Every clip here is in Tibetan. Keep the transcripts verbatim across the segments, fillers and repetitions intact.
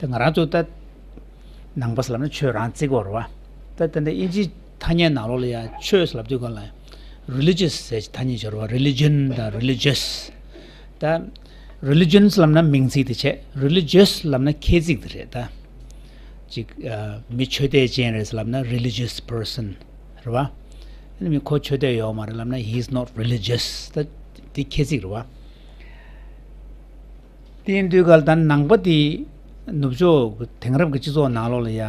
ད་ང་རང་ཚོ་ད་ནང་པ་ཟེར་ལབ་ན་ཆོས་རང་བརྩི་གི་ཡོད་རེད་བ། ད་ད་ལྟ་དབྱིན་ཇིའི་ཐ་སྙད་ནང་ལོགས་ལ་ཡང་ཆོས་ཟེར་ལབ་དུས་སྒང་ལ་religious ཟེར་ཐ་སྙད་སྦྱར་བ། religion དང་religious། ད་religion ཟེར་ལབ་ན་མིང་ཚིག་དེ་བྱས། religious ལབ་ན་ཁྱད་ཚིག་དེ་རེད་ད། ཅིག་ཨ། མི་ཆོས་དད་ཅན་རེད་ཟེར་ལབ་ན་religious person རེད་བ། ཨ་ནི་མི་ཁོ་ཆོས་དད་ཡོད་མ་རེད་ལབ་ན་he is not religious། ད་དེ་ཁྱད་ཚིག་རེད་བ། དེ་ཡིན་དུས་ག་ལ་ད་ནང་པ་དེ་ནུབ་ཕྱོགས་དེང་རབས་ཀྱི་སྤྱི་ཚོགས་ནང་ལོགས་ལ་ཡ་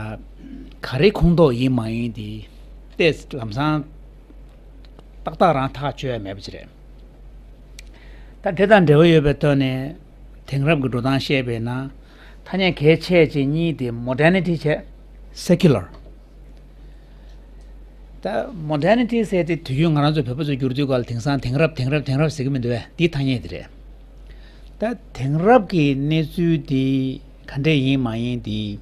ག་རེ་ཁོངས་གཏོགས་ཡིན་མ་ཡིན་དེ་ཏོག་ཙམ་ལམ་སང་ཏག་ཏག་རང་ཐག་གཅོད་ཡ་མེད་པ་ཅིག་རེད། ད་དེ་དང་འབྲེལ་བ་ཡོད་པའི་ཐོག་ནས་དེང་རབས་ཀྱི་འགྲོ་སྟངས་བཤད་པས་ན་ཐ་སྙད་གལ་ཆེ་ཆེ་གཉིས་དེ་modernity བྱས་secular། ད་modernity ཟེར་དེ་དུས་རྒྱུན་ང་རང་ཚོ་བོད་པ་ཚོ་བསྒྱུར་དུས་སྒང་ལ་དེང་སང་དེང་རབས་དེང་རབས་དེང་རབས་ཟེར་གི་མི་འདུག་བས། འདི་ཐ་སྙད་དེ་རེད། ད་དེང་རབས་ཀྱི་གནས་ཚུལ་དེ་ག་འདྲས་ཡིན་མ་ཡིན་དེ་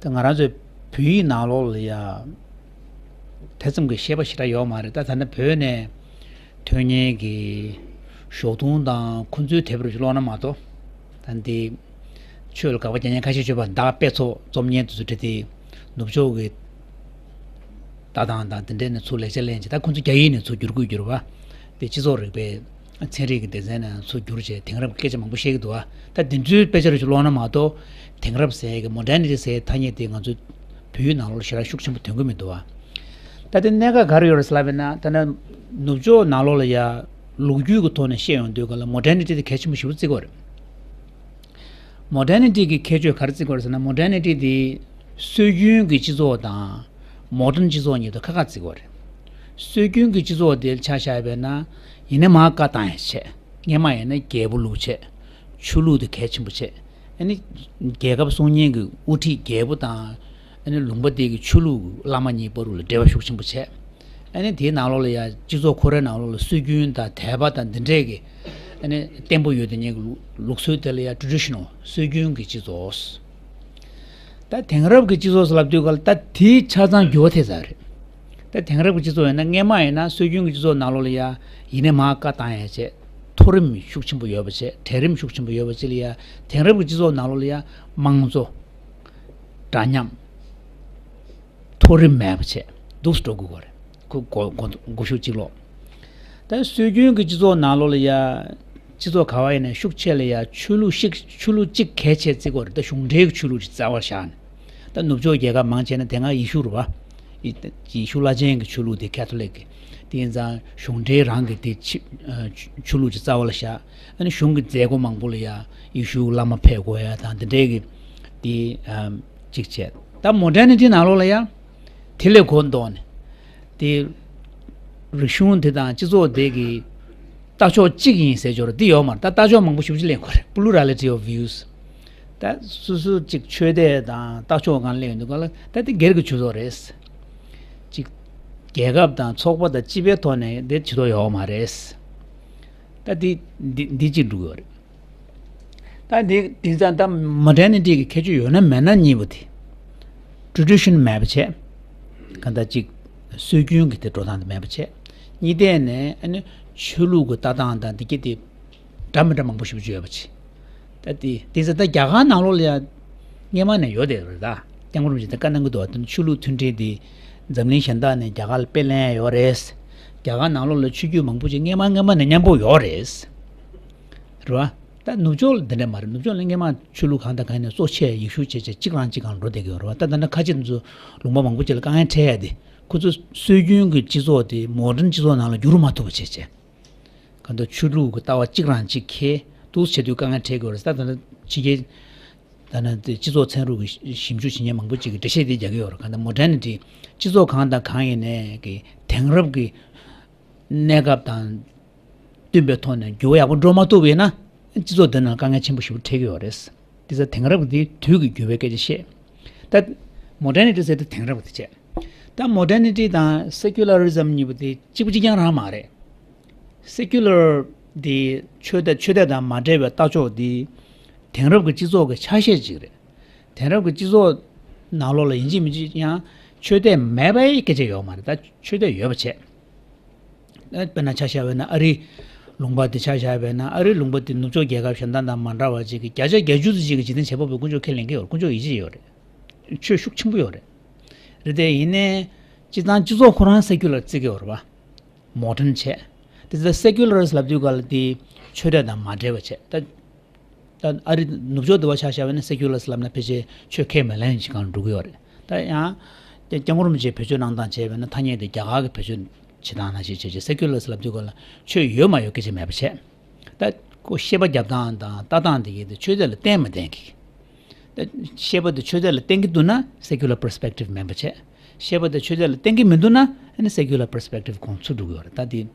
ད་ང་རང་ཚོའི་བོད་ཡིག་ནང་ལོགས་ལ་ཡ་དེ་ཙམ་གྱི་བཤད་པ་ཞེ་དྲག་ཡོད་མ་རེད། ད་ད་ལྟ་བོད་ནས་ཐོན་མཁན་གྱི་ཞོགས་དུང་དང་ཁོང་ཚོའི་དེབ་རུ་ཀློག་ན་མ་གཏོགས། ད་འདི་ཆོས་ལ་དགག་པ་རྒྱག་མཁན་ཁ་ཤས་ཡོད་པ། ད་དཔེ་ཚོགས་རྩོམ་མཁན་དེ་ཚོ་བྲིས་ཏེ་ནུབ་ཕྱོགས་ཀྱི་ལྟ་སྟངས་དང་དེ་འདྲས་ནས་ཚུར་ལེགས་ཆ་ལེན་བྱས། ད་ཁོང་ཚོ་རྒྱ་ཡིག་ནས་ཚུར་བསྒྱུར་དགོས་བསྒྱུར་བ། དེ་སྤྱི་ཚོགས་རིག་པའི་ཚན་རིག་གི་སྡེ་ཚན་ནས་ཚུར་བསྒྱུར་བྱས་དེང་རབས་ཀྱི་སྐད་ཆ་མང་པོ་བཤད་ཀྱི་འདུག་བ། ད་འདི་ཚོའི་དཔེ་ཆ་རུ་ཀློག་ན་མ་གཏོགས་དེང་རབས་ཟེར་གི་modernity ཟེར་ཐ་སྙད་དེ་ང་ཚོའི་བོད་ཡིག་ནང་ལོགས་ལ་ཞེ་དྲག་ཤུགས་ཆེན་པོ་ཐོན་གི་མི་འདུག་བ། ད་དེ་གནད་འགག་ག་རེ་ཡོད་རེད་ཟེར་ལབ་པ་ཡིན་ན། ད་ནི་ནུབ་ཕྱོགས་ནང་ལོགས་ལ་ཡ་ལོ་རྒྱུས་ཀྱི་ཐོག་ནས་བཤད་ཡོང་དུས་སྒང་ལ་modernity དེ་གལ་ཆེན་པོ་ཞེ་པོ་བརྩི་གི་ཡོད་རེད། modernity གི་ཁྱད་ཆོས་ག་རེ་བརྩི་དགོས་རེད་ཟེར་ན། modernity དེ་སྲོལ་རྒྱུན་གྱི་སྤྱི་ཚོགས་དང་modern སྤྱི་ཚོགས་གཉིས་དེ་ཁ་ཁ་བརྩི་དགོས་རེད། སྲོལ་རྒྱུན་གྱི་སྤྱི་ཚོགས་དེ་ཆ་བཞག་པ་ཡིན་ན་ཡིན་ན་མར་བཀའ་བཏང་ཡ་བྱས། སྔས་མ་ཡིན་ན་རྒྱལ་པོ་ལུགས་བྱས། ཆོས་ལུགས་དེ་གལ་ཆེན་པོ་བྱས། ཨ་ནི་རྒྱལ་ཁབ་སྲུང་མཁན་གྱི་དབུ་ཁྲིད་རྒྱལ་པོ་དང་། ཨ་ནི་ལུང་པ་དེ་གི་ཆོས་ལུགས་བླ་མ་གཉིས་བར་ལ་འབྲེལ་བ་ཤུགས་ཆེན་པོ་བྱས། ཨ་ནི་དེའི་ནང་ལོགས་ལ་ཡ་སྤྱི་ཚོགས་ཁོ་རའི་ནང་ལོགས་ལ་སྲོལ་རྒྱུན་དང་དད་པ་དང་འདི་འདྲས་ཀྱི་ཨ་ནི་བརྟན་པོ་ཡོད་དེ་ཉིད་ཀྱི་ལུགས་སྲོལ་དེ་ལ་ཡ་traditional སྲོལ་རྒྱུན་གྱི་སྤྱི་ཚོགས། ད་དེང་རབས་ཀྱི་སྤྱི་ཚོགས་སུ་ལབ་དུས་སྐབས་ལ་ད་དེའི་ཆ་ཚང་འགྱུར་བ་ཐེབས་ཚར་རེད། ད་དེང་རབས་ཀྱི་སྤྱི་ཚོགས་ཡིན་ན་སྔས་མ་ཡིན་ན་སྲོལ་རྒྱུན་གྱི་སྤྱི་ཚོགས་ནང་ལོགས་ལ་ཡ་ཡིན་ན་མར་བཀའ་བཏང་ཡ་བྱས། མཐོ་རིམ་ཤུགས་ཆེན་པོ་ཡོད་པ་བྱས། གྲལ་རིམ་ཤུགས་ཆེན་པོ་ཡོད་པ་བྱས་ལ་ཡ་དེང་རབས་ཀྱི་སྤྱི་ཚོགས་ནང་ལོགས་ལ་ཡ་དམངས་གཙོ། འདྲ་མཉམ། མཐོ་རིམ་མེད་པ་བྱས་འདུག་སེ་འགྲོ་དགོས་ཀྱི་རེད། ཁོ་གོ་གོ་གོ་ཤུགས་གཅིག་ལོག་ད་སྲོལ་རྒྱུན་གྱི་སྤྱི་ཚོགས་ནང་ལོགས་ལ་ཡ་སྤྱི་ཚོགས་ག་བ་ཡིན་ན་ཤུགས་ཆེ་ལ་ཡ་ཆོས་ལུགས་ཤིག་ཆོས་ལུགས་གཅིག་གལ་ཆེ་བརྩི་དགོས་རེད། ད་གཞུང་འབྲེལ་གྱི་ཆོས་ལུགས་ཅིག་རྩ་བར་བཞག་ནས། ད་ནུབ་ཕྱོགས་རྒྱལ་ཁབ་མང་ཆེ་ན་དེ་སྔ་ཡེ་ཤུ་རེད་བ། ཡེ་ཡེ་ཤུ་བླ་ཆེན་གྱི་ཆོས་ལུགས་དེ་ཁེ་ཐོ་ལིག་གི། དེ་ཡིན་ཙང་གཞུང་འབྲེལ་རང་གི་དེ་ཆི་ཨ་ཆོས་ལུགས་ཅིག་རྩ་བ་ལ་བཞག་ཨ་ནི་གཞུང་གི་མཛད་སྒོ་མང་པོ་ལ་ཡ་ཡེ་ཤུ་བླ་མ་ཕེབས་དགོས་ཡ་དང་དེ་འདྲའི་གི་དེ་ཨ་གཅིག་བྱས། ད་མོ་ཌར་ནི་ཊི་ནང་ལོགས་ལ་ཡ་དེ་ལས་གོ་མདོག་ནས་དེ་རིག་གཞུང་དེ་དང་སྤྱི་ཚོགས་དེ་གི་ལྟ་ཕྱོགས་གཅིག་ཡིན་ཟེར་སྦྱོར་འདི་ཡོད་མ་རེད། ད་ལྟ་ཕྱོགས་མང་པོ་ཞེ་པོ་ཅིག་ལེན་དགོས་རེད། Plurality of views། ད་སོ་སོ་གཅིག་ཆོས་དད་དང་ལྟ་ཕྱོགས་སྒང་ལེན་ཡོང་དུས་སྒང་ལ་ད་དེ་སྒེར་གྱི་ཆོས་ཚོགས་རེད། གཅིག་རྒྱལ་ཁབ་དང་ཚོགས་པ་དང་སྤྱི་པའི་ཐོག་ནས་དེ་བྱེད་ཐུབ་ཡོད་མ་རེད། ད་འདི་འདི་འདི་གཅིག་འགྲོ་གི་ཡོད་རེད། ད་འདི་འདི་ཙང་ད་མོ་ཌར་ནི་ཊི་གི་ཁྱད་ཆོས་ཡོད་ན་མེད་ན་གཉིས་པོ་དེ། ཊེ་རེ་ཌི་ཤན་མེད་པ་བྱས། གང་ལྟར་གཅིག་སྲོལ་རྒྱུན་གྱི་དེ་འགྲོ་སྟངས་དེ་མེད་པ་བྱས། གཉིས་ཐད་ནས་ཨ་ནི་ཆོས་ལུགས་ཀྱི་ལྟ་སྟངས་དང་འདི་གྱད་དེ་འདྲ་མི་འདྲ་མང་པོ་ཞེ་པོ་ཅིག་ཡོད་པ་བྱས། ད་དེ་དེ་ཚོ་ད་རྒྱ་གར་ནང་ལོགས་ལ་ཡང་སྔས་མ་ནས་ཡོད་བསྡད་རེད། ད་སྐྱབས་མགོན་རིན་པོ་ཆེས་ད་བཀའ་གནང་གི་འདུག་བ། དེ་ནི་ཆོས་ལུགས་མཐུན་སྒྲིལ་དེ་འཛམ་གླིང་གཞན་དག་ནས་རྒྱ་གར་ལ་དཔེ་ལེན་ཡ་ཡོད་རེད། རྒྱ་གར་ནང་ལོགས་ལ་ཆོས་བརྒྱུད་མང་པོ་ཅིག་སྔས་མ་སྔས་མ་ནས་མཉམ་པོ་ཡོད་རེད། རེད་བ། ད་ནུབ་ཕྱོགས་ལ་འདི་འདྲ་མ་རེད། ནུབ་ཕྱོགས་ལ་སྔས་མ་ཆོས་ལུགས་གང་དང་གང་ཡིན་ན་གཙོ་ཆེ་ཡེ་ཤུ་བྱས་བྱས་གཅིག་རང་གཅིག་སྒང་འགྲོ་བསྡད་ཀྱི་ཡོད་རེད་བ། ད་ད་ནི་ཁ་ཆེ་ཚོ་ལུང་པ་མང་པོ་ཅིག་ལ་དཀའ་ངལ་འཕྲད་ཡ་དེ་ཁོ་ཚོ་སྲོལ་རྒྱུན་གྱི་སྤྱི་ཚོགས་དེ་མོ་ཌརན་སྤྱི་ཚོགས་ནང་ལ་བསྒྱུར་མ་ཐུབ་པ་བྱས་བྱས། གང་ལྟར་ཆོས་ལུགས་ཀྱི་ལྟ་བ་གཅིག་རང་གཅིག་འཁྱེར་འདུག་བྱེད་དུས་དཀའ་ངལ་འཕྲད་ཀྱི་ཡོད་རེད། ད་ད་ནི་ཕྱི་རྒྱལ་ད་ནི་དེ་སྤྱི་ཚོགས་ཚན་རིག་གི་ཞིབ་འཇུག་བྱེད་མཁན་མང་པོ་ཅིག་གིས་འགྲེལ་བཤད་དེ་རྒྱག་གི་ཡོད་རེད། གང་ལྟར་མོ་ཌར་ནི་ཊི་སྤྱི་ཚོགས་གང་དང་གང་ཡིན་ནའི་གི་དེང་རབས་ཀྱི་གནས་སྐབས་དང་བསྟུན་པའི་ཐོག་ནས་འགྱུར་བ་ཡག་པོ་འགྲོ་མ་ཐུབ་པ་ཡིན་ན་སྤྱི་ཚོགས་འདི་ནང་དཀའ་ངལ་ཆེན་པོ་ཞེ་པོ་འཕྲད་ཀྱི་ཡོད་རེད། དེ་ཚོ་དེང་རབས་ཀྱི་དུས་ཀྱི་འགྱུར་བའི་སྐད་ཆ་བཤད། ད་མོ་ཌར་ནི་ཊི་ཟེར་དེ་དེང་རབས་ཀྱི་དེ་བྱས། ད་མོ་ཌར་ནི་ཊི་དང་སེ་ཀུ་ལ་རི་ཛམ་གཉིས་པོ་དེ་གཅིག་པ་གཅིག་རྐྱང་རང་མ་རེད། སེ་ཀུ་ལར་དེ་ཆོས་དད་ཆོས་དད་དང་མ་འབྲེལ་བའི་ལྟ་ཕྱོགས་དེ་དེང་རབས་ཀྱི་སྤྱི་ཚོགས་ཀྱི་ཆ་ཤས་ཅིག་རེད། དེང་རབས་ཀྱི་སྤྱི་ཚོགས་ནང་ལོགས་ལ་ཡིན་གཅིག་མིན་གཅིག་ཡང་ཆོས་དད་མེད་པའི་སྐད་ཆ་ཡོད་མ་རེད། ད་ཆོས་དད་ཡོད་པ་བྱས། ད་དཔེར་ན་ཆ་བཞག་པ་ཡིན་ན་ཨ་རིའི་ ལུང་པ་དེ་ཆ་བཞག་པས་ན། ཨ་རིའི་ལུང་པ་དེ་ནུབ་ཕྱོགས་རྒྱལ་ཁབ་གཞན་དག་དང་མ་འདྲ་བ་ཅིག་གི་བརྒྱ་ཆ་བརྒྱད་ཅུ་ཙམ་ཅིག་གི་འཇིག་རྟེན་བྱེད་པ་པོའི་དཀོན་མཆོག་ཁས་ལེན་གྱི་ཡོད་རེད། དཀོན་མཆོག་ཡིད་ཆེས་ཡོད་རེད། ཆོས་ཤུགས་ཆེན་པོ་ཡོད་རེད། རེད་དེ། ཡིན་ནའི་སྤྱིར་བཏང་སྤྱི་ཚོགས་ཁོ་རང་སེ་ཀུ་ལར་བརྩི་གི་ཡོད་རེད་པ། མོ་ཌན་བྱས། དེ་ཚོ་སེ་ཀུ་ལར་ལབ་དུས་ག་ལ་དེ་ཆོས་དད་དང་མ་འབྲེལ་བ་བྱས། ད་ད་ཨ་རི་ནུབ་ཕྱོགས་དུ་བ་ཆ་བཞག་པ་ན་སེ་ཀུ་ལར་ལབ་ན་ཕལ་ཆེར་ཆོས་ཁས་མི་ལེན་ཞིག་གང་འགྲོ་གི་ཡོད་རེད། ད་ཡང་སྐྱབས་མགོན་རིན་པོ་ཆེས་བེད་སྤྱོད་གནང་སྟངས་བྱས་པ་ན་ཐ་སྙད་དེ་རྒྱ་གར་གྱི་བེད་སྤྱོད་བྱེད་སྟངས་ནང་བཞིན་བྱས་བྱས། སེ་ཀུ་ལར་ལབ་དུས་ག་ལ་ཆོས་ཡོད་མ་ཡོད་སྐད་ཆ་མེད་པ་བྱས། ད་ཁོ་བཤད་པ་རྒྱབ་སྟངས་དང་ལྟ་སྟངས་དེ་གའི་དེ་ཆོས་དད་ལ་བརྟེན་མ་བརྟེན་གྱི། ད་བཤད་པ་དེ་ཆོས་དད་ལ་བརྟེན་གྱི་འདུག་ན་སེ་ཀུ་ལར་པར་སི་པེག་ཊིབ་མིན་པ་བྱས། བཤད་པ་དེ་ཆོས་དད་ལ་བརྟེན་གྱི་མི་འདུག་ན་ཨ་ནི་སེ་ཀུ་ལར་པར་སི་པེག་ཊིབ་ཁོང་ཚུར་འགྲོ་གི་ཡོད་རེད། ད་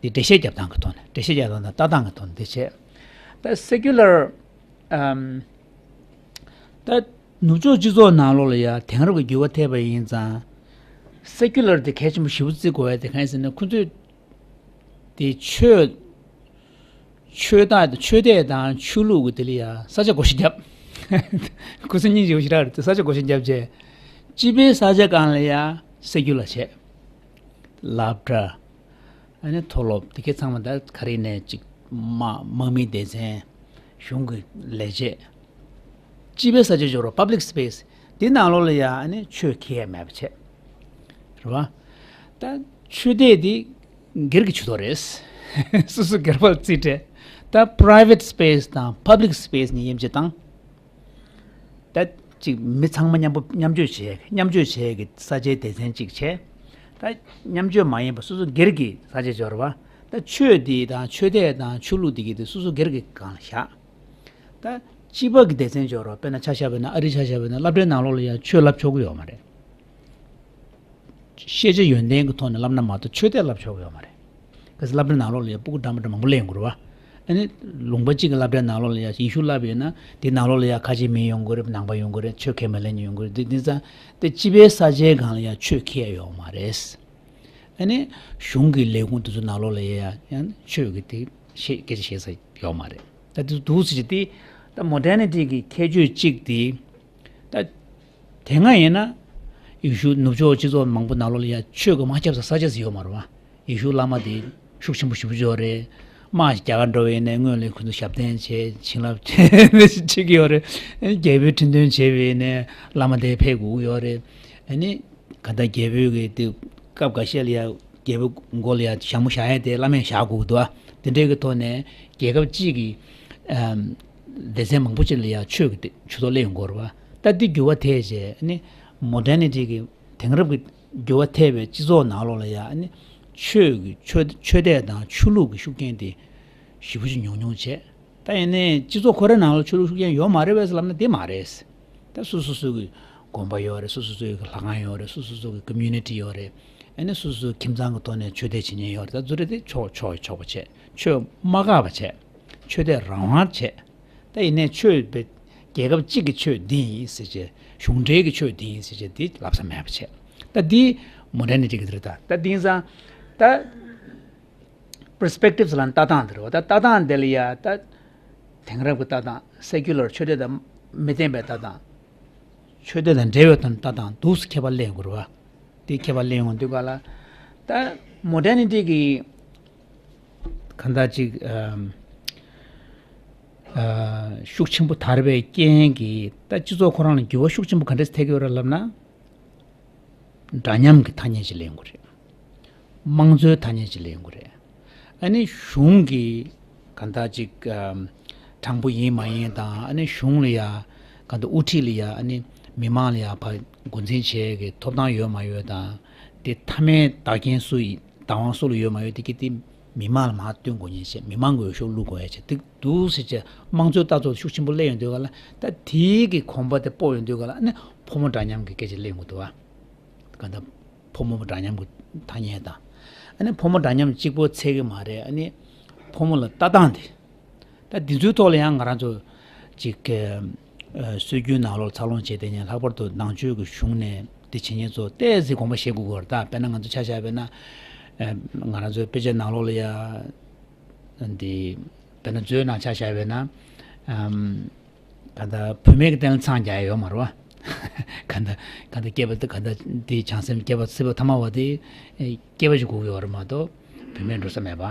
དེ་དེ་འགྲེལ་བཤད་རྒྱབ་སྟངས་ཀྱི་ཐོག་ནས། འགྲེལ་བཤད་རྒྱབ་སྟངས་དང་ལྟ་སྟངས་ཀྱི་ཐོག་ནས་དེ་བྱས། ད་སེ་ཀུ་ལར་ཨམ། ད་ནུབ་ཕྱོགས་སྤྱི་ཚོགས་ནང་ལོགས་ལ་ཡ་དེང་རབས་ཀྱི་འགྱུར་བ་ཐེབས་པ་ཡིན་ཙང་། སེ་ཀུ་ལར་དེ་གལ་ཆེན་པོ་ཞེ་པོ་བརྩི་དགོས་ཡ་དེ་གང་ཡིན་ཟེར་ན། ཁོ་ཚོས་དེ་ཆོས་ཆོས་དད་ཆོས་དད་དང་ཆོས་ལུགས་ཀྱི་དེ་ལ་ཡ་ས་ཆ་བགོ་བཤའ་བརྒྱབ། ཁོ་ཚོ་སྙིང་རྗེ་པོ་ཞེ་དྲག་རེད། དེ་ས་ཆ་བགོ་བཤའ་བརྒྱབ་བྱས། སྤྱི་པའི་ས་ཆ་སྒང་ལ་ཡ་སེ་ཀུ་ལར་བྱས། སློབ་གྲྭ། ཨ་ནི་མཐོ་སློབ་དེ་གའི་ཚང་མ་ད་ག་རེ་ནས་ཅིག་དམག་དམག་མིའི་སྡེ་ཚན། གཞུང་གི་ལས་བྱེད། སྤྱི་པའི་ས་ཆ་འབྱོར་བ། པབ་ལིག་སི་པེ་སི་དེ་ནང་ལོགས་ལ་ཡ་ཨ་ནི་ཆོས་ཁས་མེད་པ་བྱས། རེད་བ། ད་ཆོས་དད་དེ་སྒེར་གྱི་ཇུས་གཏོགས་རེད། སོ་སོ་སྒེར་པར་རྩིས་སྤྲད། ད་པ་རའི་ཝེ་ཊི་སི་པེ་སི་དང་པབ་ལིག་སི་པེ་སི་གཉིས་དབྱེ་འབྱེད་བཏང་། ད་ཅིག་མི་ཚང་མ་མཉམ་པོ་མཉམ་སྤྱོད་བྱེད་མཉམ་སྤྱོད་བྱེད་ཀྱི་ས་ཆའི་སྡེ་ཚན་གཅིག་བྱས། ད་མཉམ་སྤྱོད་མ་ཡིན་པ་སོ་སོ་སྒེར་གྱི་ས་ཆ་འབྱོར་བ། ད་ཆོས་འདི་དང་ཆོས་དད་དང་ཆོས་ལུགས་འདི་གི་དེ་སོ་སོ་སྒེར་གྱི་སྒང་ལ་བཞག། ད་སྤྱི་པ་གི་སྡེ་ཚན་འབྱོར་བ། དཔེར་ན་ཆ་བཞག་པ་ན། ཨ་རི་ཆ་བཞག་པ་ན་སློབ་གྲྭའི་ནང་ལོགས་ལ་ཡང་ཆོས་བསླབ་ཆོག་གི་ཡོད་མ་རེད། ཤེས་བྱ་ཡོན་ཏན་གྱི་ཐོག་ནས་བསླབ་ན་མ་གཏོགས་ཆོས་དད་བསླབ་ཆོག་གི་ཡོད་མ་རེད། གལ་སྲིད་སློབ་གྲྭའི་ནང་ལོགས་ལ་ཡང་སྤུ་གུ་འདྲ་མི་འདྲ་མང་པོ་སླེབས་ཡོང་གི་རེད་བ། ཨ་ནི་ལུང་པ་གཅིག་གི་སློབ་གྲྭའི་ནང་ལོགས་ལ་ཡང་ཡེ་ཤུ་བསླབ་ཡོད་ན་དེ་ནང་ལོགས་ལ་ཡང་ཁ་ཆེ་མི་ཡོང་གི་རེད། ནང་པ་ཡོང་གི་རེད། ཆོས་ཁས་མི་ལེན་མཁན་ཡོང་གི་རེད། དེ་དེ་ཙང་དེ་སྤྱི་པའི་ས་ཆའི་སྒང་ལ་ཡང་ཆོས་ཁས་ཡོད་མ་རེད། ཨ་ནི་གཞུང་གི་ལས་ཁུངས་དེ་ཚོ་ནང་ལོགས་ལ་ཡང་ཡང་ཆོས་ཀྱི་དེ་བཤད་སྐད་ཆ་བཤད་ས་ཡོད་མ་རེད། ད་དེ་འདུག་ཟེར་གྱི་དེ་ད་མོ་ཌར་ནི་ཊི་གི་ཁྱད་ཆོས་གཅིག་དེ། ད་དེ་སྔ་ཡིན་ན་ཡེ་ཤུ་ནུབ་ཕྱོགས་སྤྱི་ཚོགས་མང་པོ་ནང་ལོགས་ལ་ཡང་ཆོས་ཀྱི་དམག་རྒྱབ་ས་ས་ཆ་ཟིག་ཡོད་མ་རེད་བ། ཡེ་ཤུ་བླ་མ་དེ་ཤུགས་ཆེན་པོ་ཞེ་པོ་ཅིག་ཡོད་རེད། དམག་ཞིག་རྒྱག་ག་འགྲོ་བའི་ནས་སྔོན་ལ་ཁོ་ཚོ་ཞབས་བརྟན་བྱས། བྱིན་རླབས་བྱེད་ཀྱི་ཡོད་རེད། རྒྱལ་པོའི་ཁྲི་འདོན་བྱས་པའི་ནས་བླ་མ་དེ་ཕེབས་དགོས་ཀྱི་ཡོད་རེད། ཨ་ནི་ག་ད་རྒྱལ་པོའི་གི་དེ་སྐབས་འགའ་ཤས་ལ་ཡ་རྒྱལ་པོའི་མགོ་ལ་ཡ་ཞྭ་མོ་བཞག་ཡ་དེ་བླ་མས་བཞག་དགོས་ཀྱི་འདུག་ཨ། དེ་འདྲའི་གི་ཐོག་ནས་རྒྱལ་ཁབ་གཅིག་གི་ཨམ་སྡེ་ཚན་མང་པོ་ཅིག་ལ་ཡ་ཆོས་ཀྱི་དེ་ཇུས་གཏོགས་སླེབས་ཡོང་གི་ཡོད་རེད་བ། ད་འདི་འགྱུར་བ་ཐེབས་རྗེས་ཨ་ནི་མོ་ཌར་ནི་ཊི་གི་དེང་རབས་ཀྱི་འགྱུར་བ་ཐེབས་པའི་སྤྱི་ཚོགས་ནང་ལོགས་ལ་ཡ་ཨ་ནི་ཆོས་ཀྱི་ཆོས་ཆོས་དད་དང་ཆོས་ལུགས་ཀྱི་ཤུགས་རྐྱེན་དེ་ཞེ་པོ་ཅིག་ཉུང་ཉུང་བྱས། ད་ཡིན་ནའི་སྤྱི་ཚོགས་ཁོ་རའི་ནང་ལ་ཆོས་ལུགས་ཤུགས་རྐྱེན་ཡོད་མ་རེད་པས་ལབ་ན་དེ་མ་རེད། ད་སོ་སོ་སོ་གི་དགོན་པ་ཡོད་རེད། སོ་སོ་སོ་གི་ལྷ་ཁང་ཡོད་རེད། སོ་སོ་སོ་གི་ཀོ་མུ་ནི་ཊི་ཡོད་རེད། ཨ་ནི་སོ་སོ་སོ་ཁྱིམ་ཚང་གི་ཐོག་ནས་ཆོས་དད་བྱེད་མཁན་ཡོད་རེད། ད་ཚུར་རེད་དེ་ཆོག་ཆོག་ཆོག་པ་བྱས། ཆོས་མ་བཀག་པ་བྱས། ཆོས་དད་རང་དབང་བྱས། ད་ཡིན་ནའི་ཆོས་པའི་རྒྱལ་ཁབ་གཅིག་གི་ཆོས་འདི་ཡིན་ཟེར་བྱས། གཞུང་འབྲེལ་གྱི་ཆོས་འདི་ཡིན་ཟེར་བྱས་འདི་ལབ་ས་མེད་པ་བྱས། ད་འདི་མོ་ཌར་ནི་ཊི་གི་རེད། ད་ད་འདི་ཡིན་ཙང་ད། པར་སི་པེག་ཊིབ་ལབ་ན་ལྟ་སྟངས་དེ་རེད་བ། ད་ལྟ་སྟངས་དེ་ལ་ཡ་ད་དེང་རབས་ཀྱི་ལྟ་སྟངས། སེ་ཀུ་ལར་ཆོས་དད་དང་མི་ལྡན་པའི་ལྟ་སྟངས། ཆོས་དད་དང་འབྲེལ་བའི་ཐོག་ནས་ལྟ་སྟངས་འདུག་སེ་ཁྱད་པར་སླེབས་དགོས་རེད་བ། དེ་ཁྱད་པར་སླེབས་ཡོང་དུས་ག་ལ། ད་མོ་ཌར་ནི་ཊི་གི་གང་ལྟར་ཅིག་ཨམ་ཨ་ཤུགས་ཆེན་པོ་དར་བའི་རྐྱེན་གྱིས་ད་སྤྱི་ཚོགས་ཁོ་རང་ལ་འགྱུར་བ་ཤུགས་ཆེན་པོ་ག་འདྲས་ཐེབས་ཀྱི་ཡོད་རེད་ལབ་ན། འདྲ་མཉམ་གྱི་ཐ་སྙད་ཅིག་ལེན་དགོས་རེད། དམངས་གཙོའི་ཐ་སྙད་ཅིག་ལེན་དགོས་རེད། ཨ་ནི་གཞུང་གི་གང་ལྟར་ཅིག་ཨམ་དྲང་པོ་ཡིན་མ་ཡིན་དང་། ཨ་ནི་གཞུང་ལ་ཡ་གང་ལྟར་དབུ་ཁྲིད་ལ་ཡ་ཨ་ནི་མི་མང་ལ་ཡ་ཕར་འགོ་འཛིན་བྱེད་ཀྱི་ཐོབ་ཐང་ཡོད་མ་ཡོད་དང་། དེ་མཐའ་མའི་བདག་རྐྱེན་སུ་ཡི་བདག་དབང་སུ་ལ་ཡོད་མ་ཡོད་དེ་གི་དེ་མི་མང་ལ་མར་སྟོན་དགོས་མཁན་བྱས། མི་མང་གི་འོས་ཤོག་བླུག་དགོས་ཡ་བྱས། དེ་འདུག་ཟེར་བྱས་དམངས་གཙོའི་ལྟ་ཚུལ་ཤུགས་ཆེན་པོ་སླེབས་ཡོང་དུས་ག་ལ། ད་དེའི་གི་གོམ་པ་དེ་སྤོ་ཡོང་དུས་ག་ལ། ཨ་ནི་ཕོ་མོ་འདྲ་མཉམ་གྱི་སྐད་ཆ་སླེབས་ཡོང་གི་འདུག་བ། ག་ད་ཕོ་མོ་འདྲ་མཉམ་གྱི་ཐ་སྙད་དང་། ཨ་ནི་ཕོ་མོ་འདྲ་མཉམ་གཅིག་པོ་ཚད་ཀྱི་མ་རེད། ཨ་ནི་ཕོ་མོ་ལ་ལྟ་སྟངས་དེ། ད་འདི་ཚོའི་ཐོག་ལ་ཡང་ང་རང་ཚོ་ཅིག་གི་ཨ་སྲོལ་རྒྱུན་ནང་ལོགས་འཚར་ལོངས་བྱས་བསྡད་མཁན། ལྷག་པར་དུ་ནང་ཆོས་ཀྱི་གཞུང་ནས་འདི་བྱེད་མཁན་ཚོ་ཏོག་ཙམ་དགོངས་པ་བཞེས་དགོས་ཀྱི་ཡོད་རེད། ད་དཔེར་ན་ང་ཚོ་ཆ་བཞག་པ་ན། ཨ་ང་རང་ཚོའི་དཔེ་ཆའི་ནང་ལོགས་ལ་ཡ་འདི་དཔེར་ན་མཛོད་ནང་ཆ་བཞག་པ་ན། ཨམ་ག་ད་བུད་མེད་ཀྱི་སྟེང་ལ་འཚང་རྒྱ་ཡོད་མ་རེད་བ། ག་ད་ག་ད་སྐྱེས་པ་དེ་ག་ད་དེ་བྱང་སེམས་སྐྱེས་པ་སྲིད་པ་ཐ་མ་བ་དེ་སྐྱེས་པ་ཞིག་དགོས་ཀྱི་ཡོད་རེད་མ་གཏོགས་བུད་མེད་འགྲོ་ས་མེད་པ།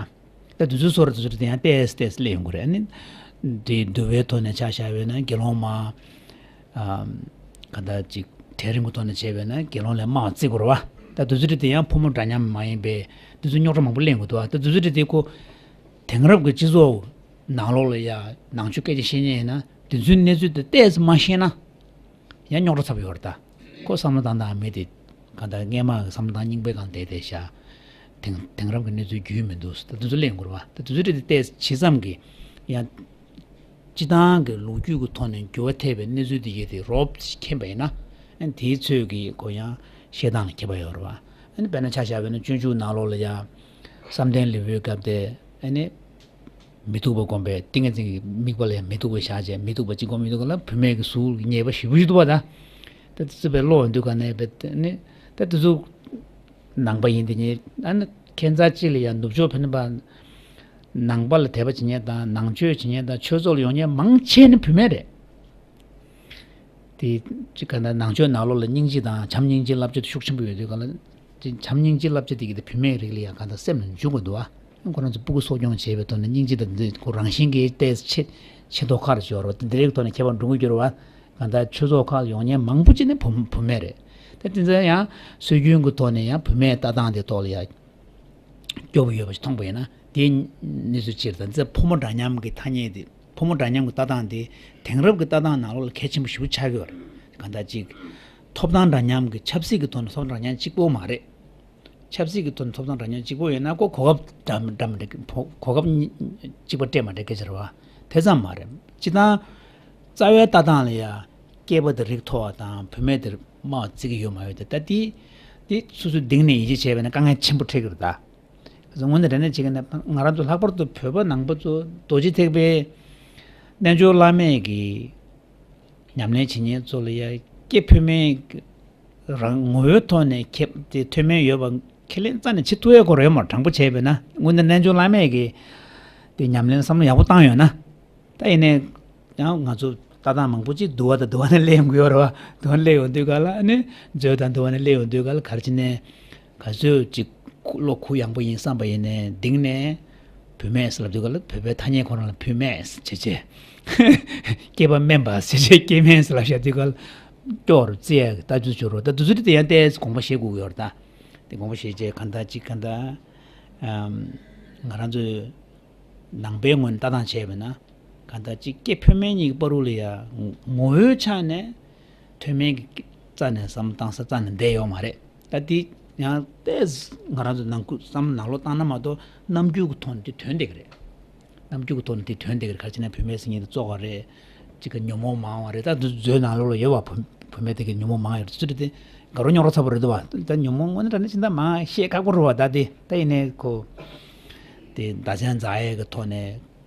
ད་དུས་ཚོད་སོར་དུས་ཚོད་དེ་ཡང་ཏོག་ཙམ་ཏོག་ཙམ་སླེབས་ཡོང་གི་རེད། ཨ་ནི་དེ་འདུལ་བའི་ཐོག་ནས་ཆ་བཞག་པ་ཡིན་ན་དགེ་སློང་མ། ཨམ། ག་འདྲ་ཅིག་གྲལ་རིམ་གྱི་ཐོག་ནས་བྱས་པ་ཡིན་ན་དགེ་སློང་ལས་མང་བརྩི་དགོས་རེད་བ། ད་དུས་ཚོད་དེ་ཡང་ཕོ་མོ་འདྲ་མཉམ་མ་ཡིན་པའི་དུས་ཚོད་རྙོག་དྲ་མང་པོ་སླེབས་ཡོང་གི་འདུག་བ། ད་དུས་ཚོད་དེ་ཁོ་དེང་རབས་ཀྱི་སྤྱི་ཚོགས་ནང་ལོགས་ལ་ཡ་ནང་ཆོས་སྐད་ཆ་བཤད་མཁན་ཡིན་ན་དེ་ཚོའི་གནས་ཚུལ་དེ་ཏོག་ཙམ་མ་ཤེས་ན། ཡང་རྙོག་དྲ་ཚ་པོ་ཡོད་རེད་ད། ཁོ་བསམ་བློ་བཏང་སྟངས་མི་དེ་གང་ལྟར་སྔས་མ་གི་བསམ་བློ་བཏང་རྙིང་པའི་སྒང་བསྡད་བསྡད་ཤག་དེང་དེང་རབས་ཀྱི་གནས་ཚུལ་རྒྱུས་མི་འདུག་ད་དེ་ཚོ་གླེང་དགོས་རེད་བ། ད་དེ་ཚོ་རེད་དེ་ཏོག་ཙམ་ཇི་ཙམ་གྱིས་ཡང་སྤྱི་བཏང་གི་ལོ་རྒྱུས་ཀྱི་ཐོག་ནས་འགྱུར་བ་ཐེབས་པའི་གནས་ཚུལ་དེ་ཡོད་དེ་རོབ་ཙམ་མཁྱེན་པ་ཡིན་ན། ཨ་ནི་དེའི་ཚོད་ཀྱིས་ཁོ་ཡང་བཤད་སྟངས་ལ་ཁྱད་པར་ཡོད་རེད་བ། ཨ་ནི་དཔེར་ན་ཆ་བཞག་པ་ཡིན་ན་སྤྱོད་འཇུག་ནང་ལོགས་ལ་ཡང་བསམ་གཏན་ལུས་པོའི་སྐབས་དེ་ཨ་ནི། མི་སྡུག་པ་བསྒོམས་པས་ཏིང་ངེ་འཛིན་གྱི་དམིགས་པ་ལ་ཡང་མི་སྡུག་པ་བཞག་བྱས་མི་སྡུག་པ་གཅིག་བསྒོམས་མི་སྡུག་ག་ལ་བུད་མེད་ཀྱི་གཟུགས་ཀྱི་ཉེས་པ་ཞེ་པོ་ཞིག་འདུག་པ་ད། ད་དེ་ཚོ་བས་བློ་འདུག་ག་ནས་བས་ནི་ད་དེ་ཚོ་ནང་པ་ཡིན་དེ་ཉིད་ཨ་ནི་ཁྱད་མཚར་གཅིག་ལ་ཡང་ནུབ་ཕྱོགས་ཕན་པ་ནང་པ་ལ་དད་པ་བྱེད་མཁན་དང་ནང་ཆོས་བྱེད་མཁན་དང་ཆོས་ཚོགས་ལ་ཡོང་མཁན་མང་ཆེ་ནི་བུད་མེད་རེད། དེ་གཅིག་ག་ན་ནང་ཆོས་ནང་ལོགས་ལ་སྙིང་རྗེ་དང་བྱམས་སྙིང་རྗེ་བསླབ་བྱ་དེ་ཤུགས་ཆེན་པོ་ཡོད་དུས་ག་ལ། དེ་བྱམས་སྙིང་རྗེ་བསླབ་བྱ་དེ་གི་དེ་བུད་མེད་རིགས་ལ་ཡང་གང་ལྟར་སེམས་ལ་འཇུག་དགོས་འདུག་ཨ། ཁོ་རང་ཚོ་སྤུ་གུ་གསོ་སྐྱོང་བྱེད་པའི་ཐོག་ནས་སྙིང་རྗེ་དང་འདི་ཁོ་རང་བཞིན་གྱིས་ཏོག་ཙམ་ཆེ་ཆེ་མདོག་ཁ་རུ་སྦྱོར་བ་དེ་འདི་རིགས་ཐོག་ནས་ཁྱད་པར་འགྲོ་གི་འགྱུར་བ། གང་ལྟར་ཆོས་ཚོགས་ཁག་ཡོང་མཁན་མང་པོ་ཅིག་ནི་བུ་བུད་མེད་རེད། དེ་དེ་ཚོ་ཡང་སྲོལ་རྒྱུན་གྱི་ཐོག་ནས་ཡང་བུད་མེད་ལྟ་སྟངས་དེ་ཐོག་ལ་ཡང་། སྐྱོ་པོ་ཡོད་པ་ཞིག་མཐོང་པ་ཡིན་ན་དེའི་གནས་ཚུལ་སྤྱིར་དང་འཛད་ཕོ་མོ་འདྲ་མཉམ་གྱི་ཐ་སྙད་དེ་ཕོ་མོ་འདྲ་མཉམ་གྱི་ལྟ་སྟངས་དེ་དེང་རབས་ཀྱི་ལྟ་སྟངས་ནང་ལོགས་ལ་གལ་ཆེན་པོ་ཞེ་པོ་ཆགས་ཀྱི་ཡོད་རེད། གང་ལྟར་ཅིག་ཐོབ་ཐང་འདྲ་མཉམ་གྱི་ཆབ་སྲིད་ཀྱི་ཐོག་ནས་ཐོབ་ཐང་འདྲ་མཉམ་གཅིག་པོ་མ་རེད། ཆབ་སྲིད་ཀྱི་ཐོག་ནས་ཐོབ་ཐང་འདྲ་མཉམ་གཅིག་པོ་ཡོད་ན་ཁོ་གོ་སྐབས་འདྲ་འདྲ་མ་འདྲ་གོ་སྐབས་གཅིག་པ་སྤྲད་མ་སྤྲད་སྐད་ཆ་རེད་བ། དེ་ཙམ་མ་རེད། སྤྱིར་བཏང་རྩ་བའི་ལྟ་སྟངས་ལ་ཡ། སྐྱེས་པ་དེ་རིགས་མཐོ་བ་དང་བུད་མེད་དེ་དམའ་བ་བརྩི་གི་ཡོད་མ་ཡོད་དེ་ད་དེ། དེ་སོ་སོའི་གདིང་ནས་ཡིད་ཆེས་བྱས་པ་ན་དཀའ་ངལ་ཆེན་པོ་འཕྲད་ཀྱི་རེད་ད། དངོས་གནས་དྲང་གནས་བྱེད་ཀྱི་ན་ང་རང་ཚོ་ལྷག་པར་དུ་བོད་པ་ནང་པ་ཚོ་རྡོ་རྗེ་ཐེག་པའི་རྣལ་འབྱོར་བླ་མེད་ཀྱི་ཉམས་ལེན་བྱེད་མཁན་ཚོ་ལ་ཡ་སྐྱེ་བུད་མེད་རང་ངོ་བོའི་ཐོག་ནས་ཁེབས་ཏེ་མཐུན་མིན་ཡོད་པ་ཁས་ལེན་རྩ་ནས་བྱེད་ཐུབ་ཡས་སྐོར་ཡོད་མ་རེད། དྲང་པོ་བྱས་པས་ན་དངོས་གནས་རྣལ་འབྱོར་བླ་མེད་ཀྱི་དེ་ཉམས་ལེན་བསམ་བློ་ཡག་པོ་བཏང་ཡོད་ན། ད་ཡིན་ནའི་ཡང་ང་ཚོ་ལྟ་སྟངས་མང་པོ་ཅིག་འདུལ་བ་དང་འདུལ་བ་ནས་སླེབས་ཡོང་གི་ཡོད་རེད་བ། འདུལ་བ་ནས་སླེབས་ཡོང་དུས་ག་ལ་ཨ་ནི་མཛོད་དང་འདུལ་བ་ནས་སླེབས་ཡོང་དུས་ག་ལ་ག་རེ་བྱས་ནས་ག་ཚོད་ཅིག་བློ་ཁུག་ཡངས་པོ་ཡིན་བསམ་པ་ཡིན་ནའི་གདིང་ནས་བུད་མེད་ཟེར་ལབ་དུས་ག་ལ་བོད་པའི་ཐ་སྙད་ཁོ་རང་ལ་བུད་མེད་ཟེར་བྱས་བྱས། སྐྱེས་པ་དམན་པ་ཟེར་བྱས་སྐྱེས་དམན་ཟེར་ལབ་བཞག་དུས་ག་ལ་སྐྱོ་བར་བརྩི་ཡ་གི་ལྟ་ཚུལ་བྱུང་རོགས། ད་དུས་ཚོད་དེ་ཡང་ཏོག་ཙམ་དགོངས་པ་བཞེས་དགོས་ཀྱི་ཡོད་རེད་ད། དེ་དགོངས་པ་བཞེས་བྱས་གང་ལྟར་ཅིག་གང་ལྟར་ང་རང་ཚོས། ནང་པའི་ངོས་ནས་ལྟ་སྟངས་བྱས་པ་ན། གང་ལྟར་གཅིག་སྐྱེ་བུད་མེད་གཉིས་ཀྱི་བར་དུ་ལ་ཡང་ངོ་བོའི་ཆ་ནས་མཐུན་མིན་གྱི་རྩ་ནས་བསམ་བློ་བཏང་ས་རྩ་ནས་བསྡད་ཡོད་མ་རེད། ད་འདི་ཡང་ཏོག་ཙམ་ང་རང་ཚོ་ནང་ཁུལ་བསམ་བློ་ནང་ལོགས་བཏང་ན་མ་གཏོགས་རྣམ་འགྱུར་གྱི་ཐོག་ནས་དེ་དོན་བསྡད་ཀྱི་རེད། རྣམ་འགྱུར་གྱི་ཐོག་ནས་དེ་དོན་བསྡད་ཀྱི་རེད། ག་རེ་བྱས་ན་བུད་མེད་ཟེར་མཁན་དེ་བཙོག་པ་རེད། གཅིག་གི་ཉོན་མོངས་མང་བ་རེད། ད་འདི་མཛོད་ནང་ལོགས་ལ་ཡོད་པ་བུ་བུད་མེད་དེ་གི་ཉོན་མོངས་མང་ཡོད་རེད། ཚུལ་དེ་དགའ་རབ་རྙོག་དྲ་ཚ་པོ་རེད་འདུག་བ། ད་ཉོན་མོངས་དངོས་གནས་དྲང་གནས་ཕྱིན་ད་མང་བཤད་ཁག་པོ་རེད་བ། ད་དེ་ད་ཡིན་ནའི་ཁོ། དེ་བརྡ་མཚོན་འཛིན་ཡས་ཀྱི་ཐོག་ནས་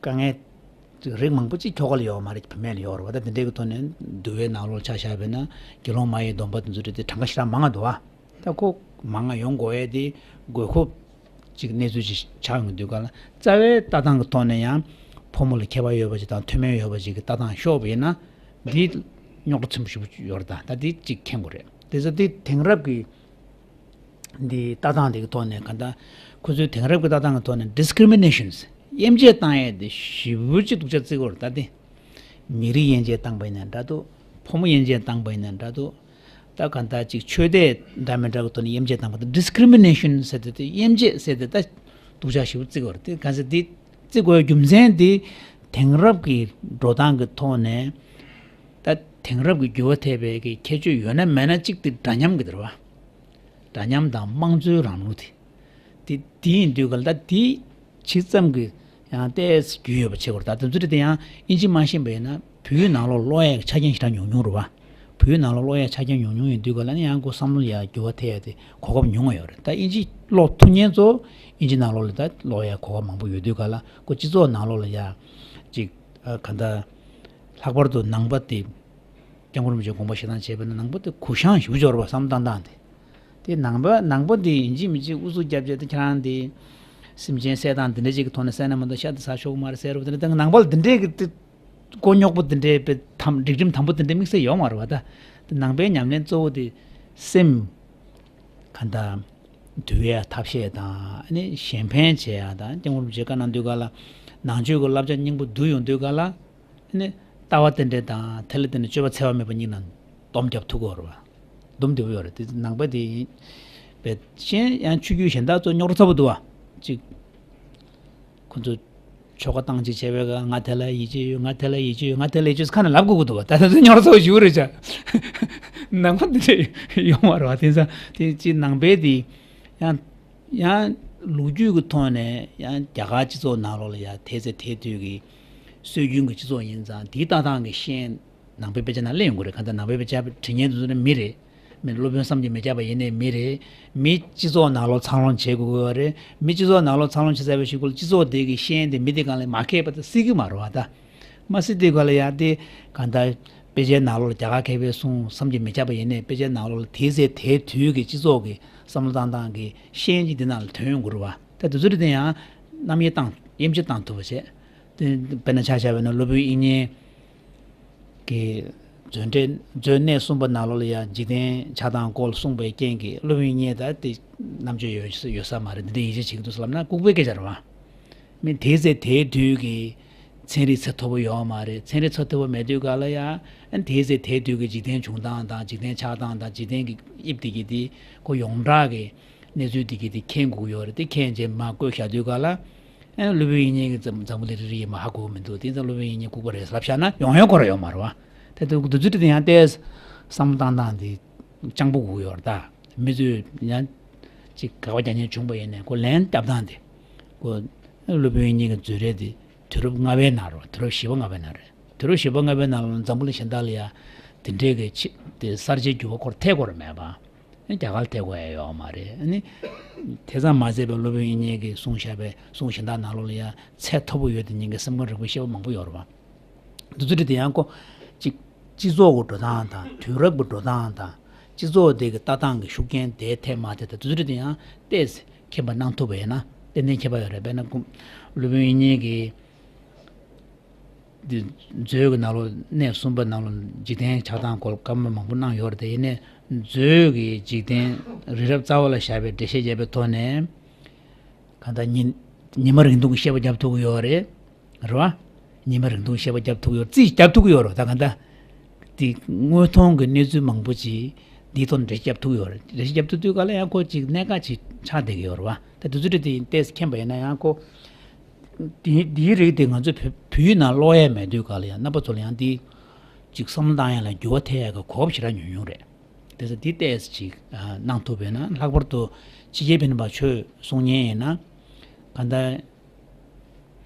དཀའ་ངལ་རིགས་མང་པོ་ཅིག་ཁྱོ་ག་ལ་ཡོད་མ་རེད། བུད་མེད་ལ་ཡོད་རེད་བ། ད་དེ་འདྲའི་གི་ཐོག་ནས་འདུལ་བའི་ནང་ལོགས་ཆ་བཞག་པས་ན་དགེ་སློང་མ་ཡི་སྡོམ་པ་དེ་ཚོ་རེད་དེ་གྲངས་ཀ་ཞེ་དྲག་མང་ང་འདུག་བ། ད་ཁོ་མང་ང་ཡོང་དགོས་ཡས་དེ་དགོས་མཁོ་ཅིག་གནས་ཚུལ་ཅིག་ཆགས་ཡོང་དུས་ག་ལ་རྩ་བའི་ལྟ་སྟངས་ཀྱི་ཐོག་ནས་ཡང་ཕོ་མོ་ལ་ཁྱད་པར་ཡོད་པ་ཅིག་དང་མཐུན་མིན་ཡོད་པ་ཅིག་གི་ལྟ་སྟངས་ཤོར་བ་ཡིན་ན་འདི་རྙོག་དྲ་ཆེན་པོ་ཞེ་པོ་ཡོད་རེད། ད་ད་འདི་ཅིག་མཁྱེན་དགོས་རེད། དེ་ཚོ་འདི་དེང་རབས་ཀྱི་འདི་ལྟ་སྟངས་འདི་གི་ཐོག་ནས་ག་ད་ཁོ་ཚོའི་དེང་རབས་ཀྱི་ལྟ་སྟངས་ཀྱི་ཐོག་ནས་discriminations དབྱེ་འབྱེད་བཏང་ཡས་འདི་ཞེ་པོ་ཅིག་སྡུག་ཅག་བརྩི་གི་ཡོད་རེད། ད་འདི་མི་རིགས་དབྱེ་འབྱེད་བཏང་པ་ཡིན་ན་འདྲ་འདུག་ཕོ་མོ་དབྱེ་འབྱེད་བཏང་པ་ཡིན་ན་འདྲ་འདུག་ད་ག་ད་ཅིག་ཆོས་དད་འདྲ་མི་འདྲ་གི་ཐོག་ནས་དབྱེ་འབྱེད་བཏང་པ་དང་discrimination ཟེར་དེ་དེ་དབྱེ་འབྱེད་ཟེར་དེ་ད་སྡུག་ཅག་ཞེ་པོ་བརྩི་གི་ཡོད་རེད། དེ་ག་ཚོད་འདི་བརྩི་དགོས་རྒྱུ་མཚན་འདི་དེང་རབས་ཀྱི་འགྲོ་སྟངས་ཀྱི་ཐོག་ནས་ད་དེང་རབས་ཀྱི་འགྱུར་བ་ཐེབས་པའི་གི་ཁྱད་ཆོས་ཡོད་ན་མེད་ན་གཅིག་དེ་འདྲ་མཉམ་གི་དེ་རེད་བ། འདྲ་མཉམ་དང་དམངས་གཙོའི་རིང་ལུགས་དེ། དེ་དེ་ཡིན་དུས་ག་ལ་ད་དེ་ཇི་ཙམ་གྱི་ཡང་ཏོག་ཙམ་རྒྱུས་ཡོད་པ་བྱེད་དགོས་རེད། ད་དེ་ཚོ་དེ་ཡང་ཨིན་ཇི་མ་ཤེས་པ་ཡིན་ན་བོད་ཡིག་ནང་ལོགས་ཀློག་ཡས་ཀྱི་ཆ་རྐྱེན་ཞེ་དྲག་ཉུང་ཉུང་རེད་བ། བོད་ཡིག་ནང་ལོགས་ཀློག་ཡས་ཆ་རྐྱེན་ཉུང་ཉུང་ཡིན་དུས་ག་ལ་ནི་ཡང་ཁོ་བསམ་བློ་ཡ་འགྱུར་བ་ཐེབས་ཡས་དེ་གོ་སྐབས་ཉུང་བ་ཡོད་རེད། ད་ཨིན་ཇི་ཀློག་ཐུབ་མཁན་ཚོ་ཨིན་ཇི་ནང་ལོགས་ལ་ད་ཀློག་ཡས་གོ་སྐབས་མང་པོ་ཡོད་དུས་ག་ལ་ཁོ་སྤྱི་ཚོགས་ནང་ལོགས་ལ་ཡ་ཅིག་ཨ་ག་ད་ལྷག་པར་དུ་ནང་པ་དེ། སྐྱབས་མགོན་རིན་པོ་ཆེས་དགོངས་པ་བཞེས་སྟངས་བྱས་པ་ན་ནང་པ་དེ་གུ་བཤངས་ཞེ་པོ་ཅིག་ཡོད་རེད་བ། བསམ་བློ་བཏང་སྟངས་དེ། དེ་ནང་པ་ནང་པ་དེ་ཡིན་གཅིག་མིན་གཅིག་ཨུ་ཚུགས་རྒྱབ་བྱས་དེ་ཁྱེད་རང་དེ་སེམས་ཅན་བསད་སྟངས་དེ་འདྲ་ཅིག་གི་ཐོག་ནས་བསད་ན་མ་གཏོགས་ཤ་དེ་ཟ་ཆོག་གི་མ་རེད་ཟེར་རེད་བ། དེ་འདྲ་དེ་ནང་པ་ལ་དེ་འདྲའི་གི་དེ་མགོ་རྙོག་པོ་དེ་འདྲའི་དཔེ་དམ་སྒྲིག་ཁྲིམས་དམ་པོ་དེ་འདྲའི་དམིགས་བསལ་ཡོད་མ་རེད་བ། ད་དེ་ནང་པའི་ཉམས་ལེན་གཙོ་བོ་དེ་སེམས་ག་འདྲ་ འདུལ་ཡ་ཐབས་ཤེས་དང་ཨ་ནི་གཞན་ཕན་བྱེད་ཡ་དང་། སྐྱབས་མགོན་རིན་པོ་ཆེས་བཀའ་གནང་དུས་ག་ལ་ནང་ཆོས་ཀྱི་བསླབ་བྱ་སྙིང་པོ་བསྡུ་ཡོང་དུས་ག་ལ་ཨ་ནི་ལྟ་བ་རྟེན་འབྲེལ་དང་ཐེག་ལེ་རྟེན་འབྲེལ་སྤྱོད་པ་འཚེ་བ་མེད་པ་གཉིས་ཀྱི་ནང་སྡོམ་རྒྱབ་ཐུབ་ཀྱི་ཡོད་རེད་བ། སྡོམ་བདེ་པོ་ཡོད་རེད། དེ་ནང་པ་དེ་ཡིན་པས་གཞན་ཡང་ཆོས་བརྒྱུད་གཞན་དག་ཚོ་རྙོག་དྲ་ཚ་པོ་འདུག་བ། གཅིག་ཁོ་ཚོ་ཆོ་ག་བཏང་ཅིག་བྱས་པའི་སྒང་ང་དེ་ལ་ཡིད་ཆེས་ཡོད། ང་དེ་ལ་ཡིད་ཆེས་ཡོད། ང་དེ་ལ་ཡིད་ཆེས་ཡོད། ཁ་ནས་ལབ་དགོས་ཀྱི་འདུག་བ། ད་ལྟ་ཚོ་རྙོག་དྲ་ཚ་པོ་ཞིག་རེད་ཅག་ནང་པ་འདི་འདྲ་ཡོང་བ་རེད་བ། དེ་ཙང་དེ་གཅིག་ནང་པའི་དེ་ཡང་ཡང་ལོ་རྒྱུས་ཀྱི་ཐོག་ནས་ཡང་རྒྱ་གར་སྤྱི་ཚོགས་ནང་ལོགས་ལ་ཡང་དེ་ཚེ་དེ་དུས་ཀྱི་སྲོལ་རྒྱུན་གྱི་སྤྱི་ཚོགས་ཡིན་ཙང་དེའི་ལྟ་སྟངས་ཀྱི་ཤན་ནང་པའི་དཔེ་ཆ་ནང་གླེང་ཡོང་གི་རེད། གང་ལྟར་ནང་པའི་དཔེ་ཆ་བྲིས་མཁན་དེ་ཚོ་ནི་མི་རེད། མི་སློབ་དཔོན་བསམ་གྱིས་མི་ཁྱབ་པ་ཡིན་ནའི་མི་རེད། མི་སྤྱི་ཚོགས་ནང་ལོགས་འཚར་ལོངས་བྱེད་དགོས་ཀྱི་ཡོད་རེད། མི་སྤྱི་ཚོགས་ནང་ལོགས་འཚར་ལོངས་བྱེད་ཚར་བའི་གཞུག་གུ་ལ་སྤྱི་ཚོགས་དེ་གི་ཤན་དེ་མི་དེ་སྒང་ལ་མ་ཁེལ་བ་དེ་སྲིད་ཀྱི་མ་རེད་བ། ད་མ་སྲིད་དུས་ག་ལ་ཡང་དེ་གང་ལྟར་དཔེ་ཆའི་ནང་ལོགས་ལ་རྒྱ་གར་མཁས་པའི་གསུང་བསམ་གྱིས་མི་ཁྱབ་པ་ཡིན་ནའི་དཔེ་ཆའི་ནང་ལོགས་ལ་དེའི་ཚེ་དེའི་དུས་ཀྱི་སྤྱི་ཚོགས་ཀྱི་བསམ་བློ་བཏང་སྟངས་ཀྱི་ཤན་གྱི་དེ་ནང་ལ་ཐོན་ཡོང་གི་རེད་བ། ད་དེ་ཚོ་རེད་དེ་ཡང་རྣམ་དབྱེ་བཏང་དབྱེ་འབྱེད་བཏང་ཐུབ་པ་བྱས། དེ་དཔེར་ན་ཆ་བཞག་པ་ཡིན་ན་སློབ་དཔོན་དབྱིག་གཉེན་གྱི་མཛོད་འགྲེལ་མཛོད་གནས་གསུམ་པ་ནང་ལོགས་ལ་ཡང་འཇིག་རྟེན་ཆགས་སྡང་སྐོར་གསུངས་པའི་རྐྱེན་གྱིས་སློབ་དཔོན་དབྱིག་གཉེན་ད་དེ་རྣམ་དཔྱོད་ཡོད་ཡོད་ས་མ་རེད། འདི་འདྲའི་ཡིད་ཆེས་བྱེད་ཀྱི་འདུག་ཟེར་ལབ་ན་ལྐུགས་པའི་སྐད་ཆ་རེད་བ། མི་དེའི་ཚེ་དེའི་དུས་ཀྱི་ཚན་རིག་ཚད་མཐོ་པོ་ཡོད་མ་རེད། ཚན་རིག་ཚད་མཐོ་པོ་མེད་དུས་ག་ལ་ཡང་དེའི་ཚེ་དེའི་དུས་ཀྱི་འཇིག་རྟེན་བྱུང་སྟངས་དང་འཇིག་རྟེན་ཆགས་སྟངས་དང་འཇིག་རྟེན་གྱི་དབྱིབས་དེ་གི་དེ་ཁོ་ཡོངས་གྲགས་ཀྱི་གནས་ཚུལ་འདི་གི་དེ་མཁྱེན་དགོས་ཡོད་རེད། དེ་མཁྱེན་རྗེས་མར་བཀོད་བཞག་དུས་ག་ལ་ཨེ་སློབ་དཔོན་དབྱིག་གཉེན་གྱི་འཛམ་འཛམ་བུ་གླིང་རིལ་རིལ་ཡིན་མ་ཧ་གོ་གི་མི་འདུག་དེ་ཙང་སློབ་དཔོན་དབྱིག་གཉེན་ལྐུགས་པ་རེད་ལབ་བཞག་ན་ཡོང་ཡོང་ཁོ་ར་ཡོད་མ་རེད་བ། དེ་འདུག་འདུག་ཚུལ་དེ་ཡང་ཏོག་ཙམ་བསམ་བློ་བཏང་སྟངས་དེ་སྤྱང་པོ་དགོས་ཡོད་རེད། ད་མི་ཚོས་ཡང་ཅིག་དགག་པ་རྒྱག་མཁན་བྱུང་པ་ཡིན་ནའི་ཁོ་ལན་བརྒྱབ་སྟངས་དེ་ཁོ་སློབ་དཔོན་དབྱིག་གཉེན་གྱི་མཛོད་རེད། དེ་དུས་རབས་ལྔ་པའི་ནང་རེད་བ། དུས་རབས་བཞི་པ་ལྔ་པའི་ནང་རེད། དུས་རབས་བཞི་པ་ལྔ་པའི་ནང་ལ་འཛམ་བུ་གླིང་གཞན་དག་ལ་ཡང་དེ་འདྲའི་གི་ཆེ་དེ་གསར་བརྗེའི་འགྱུར་བ་ཁོར་ཐེབས་དགོས་རེད་མེད་པ། རྒྱ་གར་ཐེབས་དགོས་ཡ་ཡོད་མ་རེད། ཨ་ནི་དེ་ཙམ་མ་ཟད་པའི་སློབ་དཔོན་དབྱིག་གཉེན་གྱིས་གསུངས་བཞག་པའི་གསུང་གཞན་དག་ནང་ལོགས་ལ་ཡང་ཚད་མཐོ་པོ་ཡོད་དེ་ཉིད་ཀྱི་སེམས་ཁམས་རིག་པའི་ཤེས་པ་མང་པོ་ཡོད་རེད་བ། འདི་ཚོ་དེ་ཡང་ཁོ་གཅིག་སྤྱི་ཚོགས་ཀྱི་འགྲོ་སྟངས་དང་དུས་རབས་ཀྱི་འགྲོ་སྟངས་དང་སྤྱི་ཚོགས་དེ་གི་ལྟ་སྟངས་ཀྱི་ཤུགས་རྐྱེན་དེ་ཐེབས་མ་ཐེབས་དང་འདི་ཚོ་དེ་ཡང་ཏོག་ཙམ་མཁྱེན་པ་གནང་ཐུབ་པ་ཡིན་ན་ཏན་ཏན་ཁྱད་པར་ཡོད་རེད། དཔེར་ན་སློབ་དཔོན་དབྱིག་གཉེན་གྱིས། འདི་མཛོད་ཀྱི་ནང་ལོགས་གནས་གསུམ་པ་ནང་ལོགས་འཇིག་རྟེན་ཆགས་སྡང་སྐོར་བཀའ་མ་མང་པོ་གནང་ཡོད་རེད་དེ། ཡིན་ནའི་མཛོད་ཀྱི་འཇིག་རྟེན་རི་རབ་རྩ་བ་ལ་བཞག་པའི་འགྲེལ་བཤད་བརྒྱབ་པའི་ཐོག་ནས་གང་ལྟར་ཉི་ཉི་མ་རིང་ཐུང་གི་བཤད་པ་བརྒྱབ་ཐུབ་ཀྱི་ཡོད་རེད། རེད་བ། ཉི་མ་རིང་ཐུང་བཤད་པ་བརྒྱབ་ཐུབ་ཀྱི་ཡོད་རེད། རྩིས་བརྒྱབ་ཐུབ་ཀྱི་ཡོད་རེད། ད་གང་ལྟར་དེ་དངོས་མཐོང་གི་གནས་ཚུལ་མང་པོ་ཅིག་འདིའི་ཐོག་ནས་འགྲེལ་བཤད་བརྒྱབ་ཐུབ་ཀྱི་ཡོད་རེད། འགྲེལ་བཤད་བརྒྱབ་ཐུབ་དུས་ག་ལ་ཡང་ཁོ་ཅིག་གནད་འགག་ཅིག་ཆགས་བསྡད་ཀྱི་ཡོད་རེད་བ། ད་དེ་ཚོ་དེ་ཏོག་ཙམ་མཁྱེན་པ་ཡིན་ན་ཡང་ཁོ། དེ་དེའི་རིགས་དེ་ང་ཚོ་བོད་བོད་ཡིག་ནང་ཀློག་ཡས་མེད་དུས་ག་ལ་ཡང་རྣམ་པ་ཚོ་ལ་ཡང་དེ་ཅིག་བསམ་བློ་བཏང་ཡས་ལ་འགྱུར་བ་ཐེབས་ཡས་ཀྱི་གོ་སྐབས་ཞེ་དྲག་ཉུང་ཉུང་རེད། དེ་ཚོ་དེ་ཏོག་ཙམ་ཅིག་གནང་ཐུབ་པས་ན། ལྷག་པར་དུ་ཕྱི་རྒྱལ་བོད་ནང་པ་ཆོས་གསུང་མཁན་ཡིན་ན་གང་ལྟར་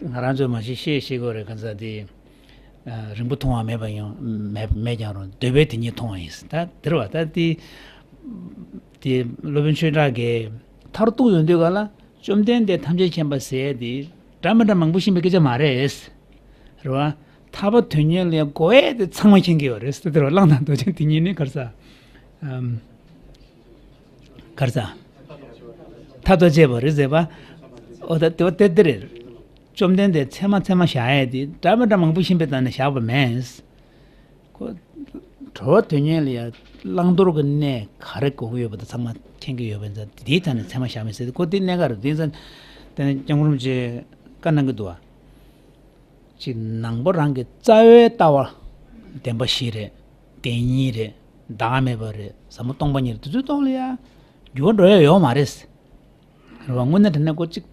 ང་རང་ཚོས་མ་གཞི་ཤེས་ཤེས་དགོས་རེད། གང་ཟག་དེ་རིང་པོ་མཐོང་བ་མེད་པ་ཡང་མེད་མེད་ཀྱང་རུང་འདོད་པས་དེ་ཉིད་མཐོང་བ་ཡིན། ད་དེ་རེད་བ། ད་དེ་དེ་སློབ་དཔོན་ཆོས་གྲགས་ཀྱིས་མཐར་གཏུགས་ཡོང་དུས་ག་ལ། བཅོམ་ལྡན་འདས་ཐམས་ཅད་མཁྱེན་པ་ཟེར་ཡས་དེ་འདྲ་མི་འདྲ་མང་པོ་ཤེས་པའི་སྐད་ཆ་མ་རེད། རེད་བ། ཐར་པ་དོན་གཉེར་ལ་ཡང་དགོས་ཡས་དེ་ཚང་མ་མཁྱེན་གྱི་ཡོད་རེད་ཟེར། དེ་རེད་བ། གླང་དང་རྡོ་རྗེ་དེ་གཉིས་ནི་ག་རེ་ཟ། ཨམ། ག་རེ་ཟ། ཐབས་དང་བཅས་པ་རེད་ཟེར་བ། ཨོ་ད་དེ་བ་དེ་དེ་རེད། བཅོམ་ལྡན་འདས་ཚད་མ་ཚད་མ་བཞག་ཡས་དེ་འདྲ་མི་འདྲ་མང་པོ་ཤེས་པའི་སྟེང་ནས་བཞག་པ་མེད། ཁོ། གྲོལ་བ་དོན་གཉེར་ལ་ཡང་བླང་དོར་གྱི་གནས་ག་རེ་དགོས་ཀྱི་ཡོད་པ་དེ་ཚང་མ་མཁྱེན་གྱི་ཡོད་པ་ཡིན་ཙང་དེའི་ཐད་ནས་ཚད་མ་བཞག་མེད་ཟེར་ཏེ་ཁོ་དེ་གནད་འགག་རེད། དེ་ཡིན་ཙང་དེ་ནས་སྐྱབས་མགོན་རིན་པོ་ཆེས་བཀའ་གནང་གི་འདུག་བ། ཅིག་ནང་པ་རང་གི་རྩ་བའི་ལྟ་བ་བདེན་པ་བཞི་རེད། བདེན་གཉིས་རེད། བདག་མེད་པ་རེད། ཟབ་མོ་སྟོང་པ་ཉིད་རེད། དེ་ཚོའི་ཐོག་ལ་ཡང་འགྱུར་བ་འགྲོ་ཡ་ཡོད་མ་རེད། རེད་བ། དངོས་གནས་དྲང་གནས་ཁོ་གཅིག་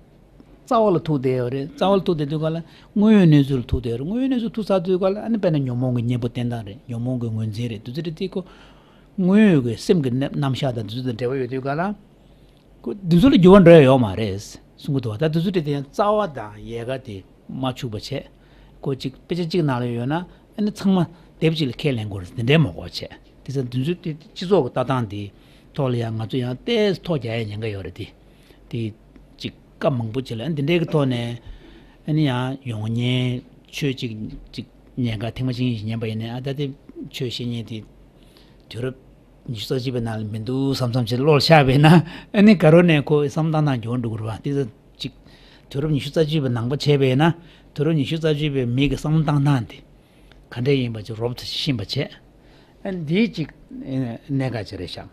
རྩ་བ་ལ་ཐུག་བསྡད་ཡོད་རེད། རྩ་བ་ལ་ཐུག་བསྡད་དུས་ག་ལ་དངོས་ཡོད་གནས་ཚུལ་ལ་ཐུག་བསྡད་ཡོད་རེད། དངོས་ཡོད་གནས་ཚུལ་ཐུག་ཚར་དུས་ག་ལ་ཨ་ནི་དཔེར་ན་ཉོན་མོངས་ཀྱི་གཉེན་པོ་བསྟེན་སྟངས་རེད། ཉོན་མོངས་ཀྱི་ངོས་འཛིན་རེད། དེ་ཚོ་རེད་དེ་ཁོ་དངོས་ཡོད་ཀྱི་སེམས་ཀྱི་རྣམ་རྣམ་གཞག་དང་དེ་ཚོ་དང་འབྲེལ་བ་ཡོད་དུས་ག་ལ་ཁོ་དེ་ཚོ་ལ་འགྱུར་བ་འགྲོ་ཡ་ཡོད་མ་རེད་གསུང་གི་འདུག་བ། ད་དེ་ཚོ་རེད་དེ་ཡང་རྩ་བ་དང་ཡལ་ག་དེ་མ་འཆུག་པ་བྱས། ཁོ་གཅིག་དཔེ་ཆ་གཅིག་ནང་ལ་ཡོད་ན། ཨ་ནི་ཚང་མ་དེབ་གཅིག་ལ་ཁས་ལེན་དགོས་རེད། འདི་འདྲའི་མོ་གོ་བྱས། དེ་ཚོ་འདི་ཚོ་དེ་སྤྱི་ཚོགས་ཀྱི་ལྟ་སྟངས་འདི་ཐོག་ལ་ཡང་ང་ཚོ་ཡང་ཏོག་ཙམ་ཐོ་རྒྱག་ཡ་ཉེན་ཁ་ཡོད་རེད་དེ། དེ་གཅིག་སྐབས་མང་པོ་ཅིག་ལ་ཨ་འདི་འདྲའི་གི་ཐོག་ནས་ཨ་ནི་ཡང་ཡོང་མཁན་ཆོས་གཅིག་གཅིག་ཉན་ག་ཐེངས་མ་གཅིག་གཉིས་ཤིག་ཉན་པ་ཡིན་ནའི་ཨ་ད་དེ་ཆོས་བཤད་མཁན་དེ་དུས་རབས་ཉི་ཤུ་རྩ་གཅིག་པའི་ནང་ལ་མི་འདུག་བསམ་བསམ་ཅིག་བློ་ལ་ཤར་བས་ན། ཨ་ནི་ག་རེ་ནས་ཁོ་བསམ་སྟངས་སྟངས་འགྱུར་འགྲོ་གི་རེད་བ། དེ་ཚོ་གཅིག་དུས་རབས་ཉི་ཤུ་རྩ་གཅིག་པའི་ནང་པ་བྱས་པས་ན་དུས་རབས་ཉི་ཤུ་རྩ་གཅིག་པའི་མི་གི་བསམ་བློ་བཏང་སྟངས་དེ་ག་འདྲས་ཡིན་པ་ཅིག་རོབ་ཏུ་ཤེས་པ་བྱས། ཨ་འདིའི་གཅིག་གནད་འགག་ཅིག་རེད་ཤག